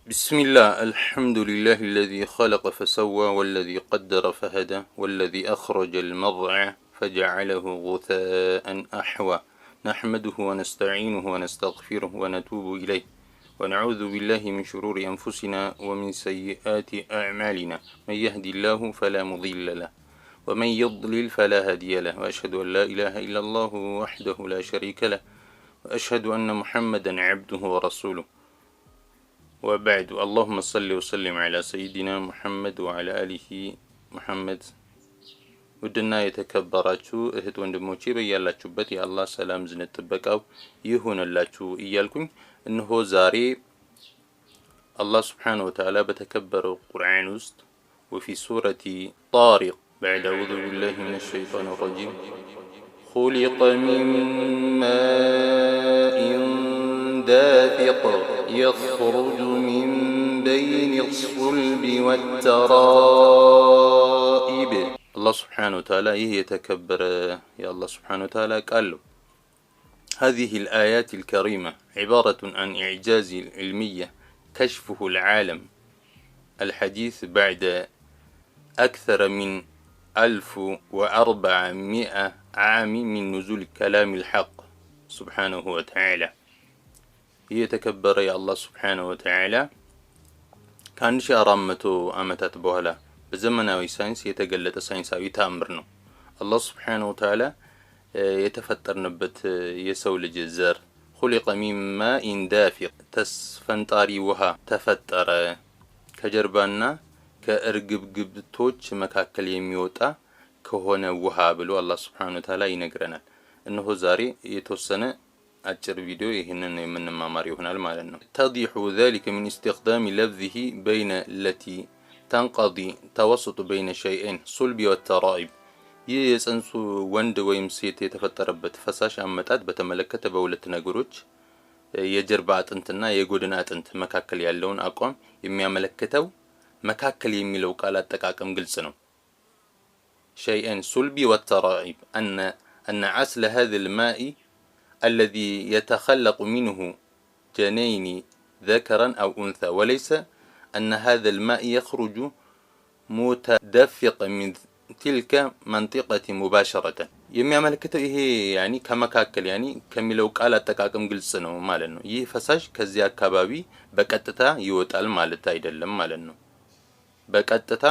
بسم الله الحمد لله الذي خلق فسوى والذي قدر فهدى والذي أخرج المرعى فجعله غثاء أحوى نحمده ونستعينه ونستغفره ونتوب إليه ونعوذ بالله من شرور أنفسنا ومن سيئات أعمالنا من يهدي الله فلا مضل له ومن يضلل فلا هادي له وأشهد أن لا إله إلا الله وحده لا شريك له وأشهد أن محمدا عبده ورسوله وبعد اللهم صل وسلم على سيدنا محمد وعلى آله محمد። ውድና የተከበራችሁ እህት ወንድሞቼ፣ በያላችሁበት የአላህ ሰላም እዝነት ጥበቃው ይሁንላችሁ እያልኩኝ፣ እነሆ ዛሬ አላህ سبحانه وتعالى በተከበረው ቁርአን ውስጥ وفي سورة طارق بعد أعوذ بالله من الشيطان الرجيم خلق من ماء دافق يخرج من بين الصلب والترائب። አላህ سبحانه وتعالى ይህ የተከበረ የአላህ سبحانه وتعالى ቃል ነው። هذه الآيات الكريمة عبارة عن إعجاز علمية كشفه العالم الحديث بعد أكثر من 1400 عام من نزول كلام الحق سبحانه وتعالى። ይህ የተከበረ የአላህ سبحانه وتعالى ከ1400 ዓመታት በኋላ በዘመናዊ ሳይንስ የተገለጠ ሳይንሳዊ ተአምር ነው። አላህ سبحانه وتعالى የተፈጠርንበት የሰው ልጅ ዘር خلق من ماء دافق ተስፈንጣሪ ውሃ ተፈጠረ፣ ከጀርባና ከእርግብግብቶች መካከል የሚወጣ ከሆነ ውሃ ብሎ አላህ سبحانه وتعالى ይነግረናል። እነሆ ዛሬ የተወሰነ አጭር ቪዲዮ ይህንን የምንማማር ይሆናል ማለት ነው። يتضح ذلك من استخدام لفظه بين التي تنقضي توسط بين شيئين صلب والترائب። ይህ የጽንሱ ወንድ ወይም ሴት የተፈጠረበት ፈሳሽ አመጣጥ በተመለከተ በሁለት ነገሮች የጀርባ አጥንትና የጎድን አጥንት መካከል ያለውን አቋም የሚያመለክተው መካከል የሚለው ቃል አጠቃቀም ግልጽ ነው። شيئين صلب والترائب أن أصل هذا الماء الذي يتخلق منه جنين ذكرا أو أنثى وليس أن هذا الماء يخرج متدفقا من تلك منطقة مباشرة። የሚያመለክተው ይሄ يعني ከመካከል يعني ከሚለው ቃል አጠቃቀም ግልጽ ነው ማለት ነው። ይህ ፈሳሽ ከዚያ አካባቢ በቀጥታ ይወጣል ማለት አይደለም ማለት ነው። በቀጥታ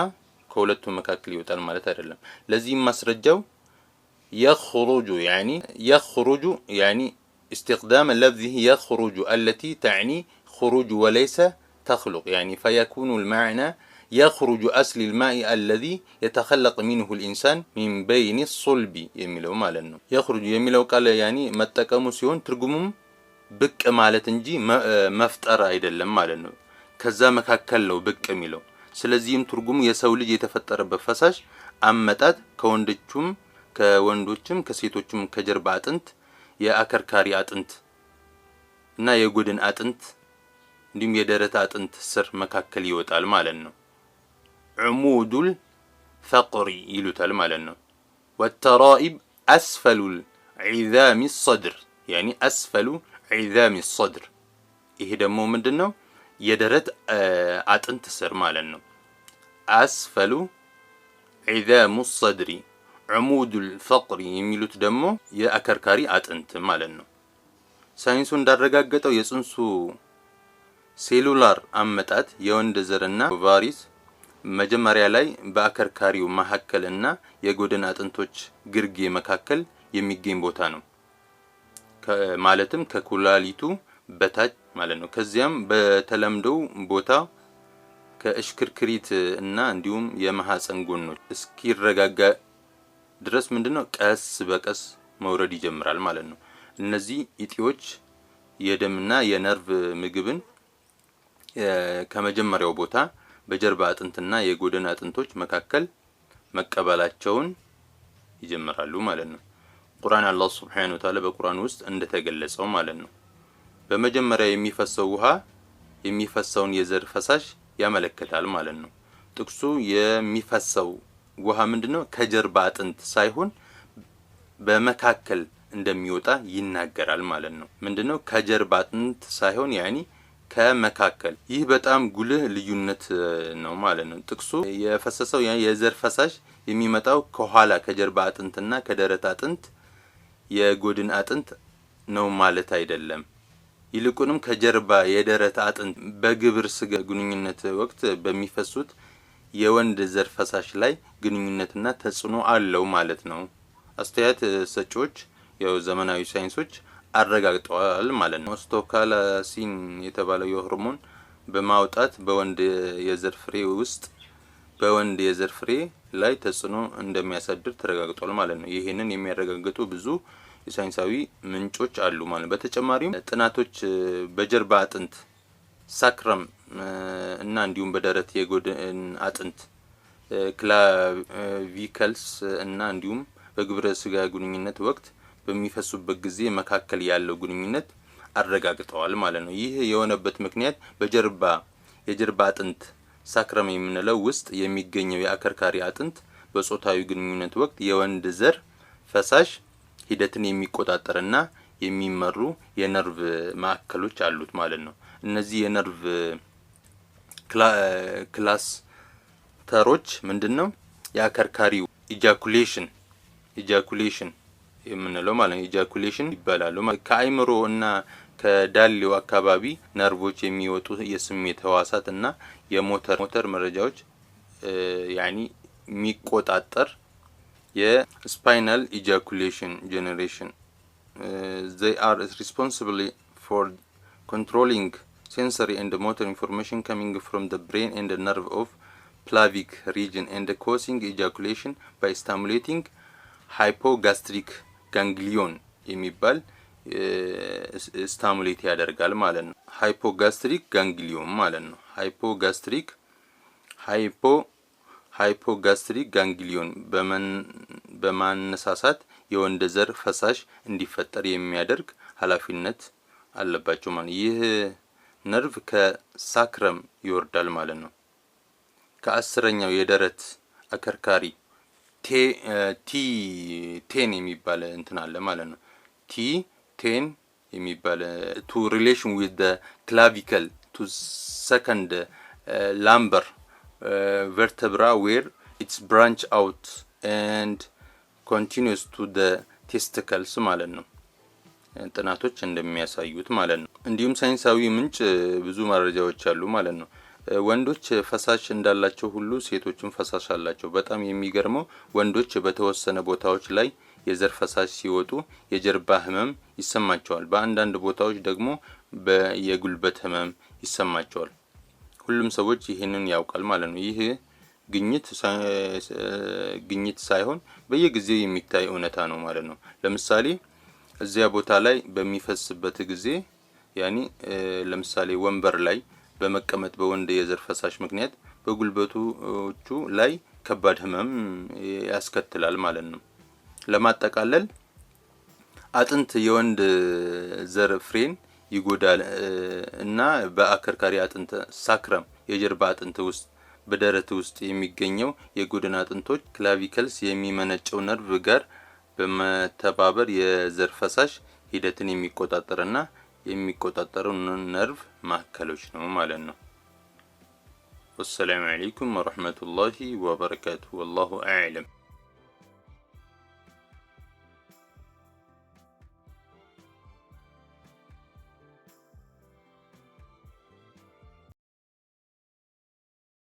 ከሁለቱ መካከል ይወጣል ማለት አይደለም። ለዚህም ማስረጃው يخرج يعني يخرج يعني استخدام لفظه يخرج التي تعني خروج وليس تخلق يعني فيكون المعنى يخرج أصل الماء الذي يتخلق منه الإنسان من بين الصلب የሚለው ማለት ነው። يخرج የሚለው ቃል يعني መጠቀሙ ሲሆን ትርጉሙም ብቅ ማለት እንጂ መፍጠር አይደለም ማለት ነው። ከዛ መካከል ነው ብቅ የሚለው። ስለዚህም ትርጉሙ የሰው ልጅ የተፈጠረበት ፈሳሽ አመጣጥ ከወንዶችም ከሴቶችም ከጀርባ አጥንት፣ የአከርካሪ አጥንት እና የጎድን አጥንት እንዲሁም የደረት አጥንት ስር መካከል ይወጣል ማለት ነው። عمود الفقري ይሉታል ማለት ነው። والترائب أسفل عظام الصدر يعني أسفل عظام الصدر። ይሄ ደግሞ ምንድን ነው? የደረት አጥንት ስር ማለት ነው። أسفل عظام الصدر عمود الفقري የሚሉት ደግሞ የአከርካሪ አጥንት ማለት ነው። ሳይንሱ እንዳረጋገጠው የጽንሱ cellular አመጣጥ የወንድ ዘርና ovaries መጀመሪያ ላይ በአከርካሪው መካከል እና የጎድን አጥንቶች ግርጌ መካከል የሚገኝ ቦታ ነው። ማለትም ከኩላሊቱ በታች ማለት ነው። ከዚያም በተለምዶው ቦታ ከእሽክርክሪት እና እንዲሁም የማህፀን ጎኖች እስኪረጋጋ ድረስ ምንድነው ቀስ በቀስ መውረድ ይጀምራል ማለት ነው። እነዚህ እጢዎች የደምና የነርቭ ምግብን ከመጀመሪያው ቦታ በጀርባ አጥንትና የጎድን አጥንቶች መካከል መቀበላቸውን ይጀምራሉ ማለት ነው። ቁርአን አላህ سبحانه وتعالى በቁርአን ውስጥ እንደተገለጸው ማለት ነው። በመጀመሪያ የሚፈሰው ውሃ የሚፈሰውን የዘር ፈሳሽ ያመለክታል ማለት ነው። ጥቅሱ የሚፈሰው ውሃ ምንድነው? ከጀርባ አጥንት ሳይሆን በመካከል እንደሚወጣ ይናገራል ማለት ነው። ምንድነው? ከጀርባ አጥንት ሳይሆን يعني ከመካከል። ይህ በጣም ጉልህ ልዩነት ነው ማለት ነው። ጥቅሱ የፈሰሰው የዘር ፈሳሽ የሚመጣው ከኋላ ከጀርባ አጥንትና ከደረት አጥንት የጎድን አጥንት ነው ማለት አይደለም። ይልቁንም ከጀርባ የደረት አጥንት በግብረ ስጋ ግንኙነት ወቅት በሚፈሱት የወንድ ዘር ፈሳሽ ላይ ግንኙነትና ተጽዕኖ አለው ማለት ነው። አስተያየት ሰጪዎች ያው ዘመናዊ ሳይንሶች አረጋግጠዋል ማለት ነው። ኦስቶካላሲን የተባለው የሆርሞን በማውጣት በወንድ የዘር ፍሬ ላይ ተጽዕኖ እንደሚያሳድር ተረጋግጧል ማለት ነው። ይህንን የሚያረጋግጡ ብዙ የሳይንሳዊ ምንጮች አሉ ማለት ነው። በተጨማሪም ጥናቶች በጀርባ አጥንት sacrum እና እንዲሁም በደረት የጎድን አጥንት clavicles እና እንዲሁም በግብረ ስጋ ግንኙነት ወቅት በሚፈሱበት ጊዜ መካከል ያለው ግንኙነት አረጋግጠዋል ማለት ነው። ይህ የሆነበት ምክንያት በጀርባ የጀርባ አጥንት sacrum የምንለው ውስጥ የሚገኘው የአከርካሪ አጥንት በጾታዊ ግንኙነት ወቅት የወንድ ዘር ፈሳሽ ሂደትን የሚቆጣጠርና የሚመሩ የነርቭ ማዕከሎች አሉት ማለት ነው። እነዚህ የነርቭ cluster ኦች ምንድነው? የአከርካሪው ejaculation የምንለው ማለት ነው። Ejaculation ይባላሉ። ከአይምሮ እና ከዳሌው አካባቢ ነርቮች የሚወጡ የስሜት ህዋሳት እና የሞተር መረጃዎች يعني የሚቆጣጠር የ spinal ejaculation generation. They are responsible for controlling sensory and motor information coming from the brain and the nerve of pelvic region and causing ejaculation by stimulating hypogastric ganglion የሚባል stimulate ያደርጋል ማለት ነው። Hypogastric ganglion ማለት ነው። Hypogastric ganglion በማነሳሳት የወንድ ዘር ፈሳሽ እንዲፈጠር የሚያደርግ ኃላፊነት አለባቸው ማለት። ይህ ነርቭ ከ sacrum ይወርዳል ማለት ነው። ከ10ኛው የደረት አከርካሪ T 10 የሚባል እንትን አለ ማለት ነው። T 10 የሚባል to relation with the clavicle to second lumbar vertebra, where its branch out and continues to the testicles ማለት ነው። ጥናቶች እንደሚያሳዩት ማለት ነው። እንዲሁም ሳይንሳዊ ምንጭ ብዙ መረጃዎች አሉ ማለት ነው። ወንዶች ፈሳሽ እንዳላቸው ሁሉ ሴቶችም ፈሳሽ አላቸው። በጣም የሚገርመው ወንዶች በተወሰነ ቦታዎች ላይ የዘር ፈሳሽ ሲወጡ የጀርባ ህመም ይሰማቸዋል። በአንዳንድ ቦታዎች ደግሞ የጉልበት ህመም ይሰማቸዋል። ሁሉም ሰዎች ይህንን ያውቃል ማለት ነው። ይህ ግኝት ሳይሆን በየጊዜው የሚታይ እውነታ ነው ማለት ነው። ለምሳሌ እዚያ ቦታ ላይ በሚፈስበት ጊዜ يعني ለምሳሌ ወንበር ላይ በመቀመጥ በወንድ የዘር ፈሳሽ ምክንያት በጉልበቶቹ ላይ ከባድ ህመም ያስከትላል ማለት ነው። ለማጠቃለል አጥንት የወንድ ዘር ፍሬን ይጎዳል እና በአከርካሪ አጥንት sacrum የጀርባ አጥንት ውስጥ በደረት ውስጥ የሚገኘው የጎድን አጥንቶች clavicles የሚመነጨው ነርቭ ጋር በመተባበር የዘር ፈሳሽ ሂደትን የሚቆጣጠርና የሚቆጣጠሩ ነርቭ ማዕከሎች ነው ማለት ነው። والسلام عليكم ورحمة الله وبركاته። والله أعلم።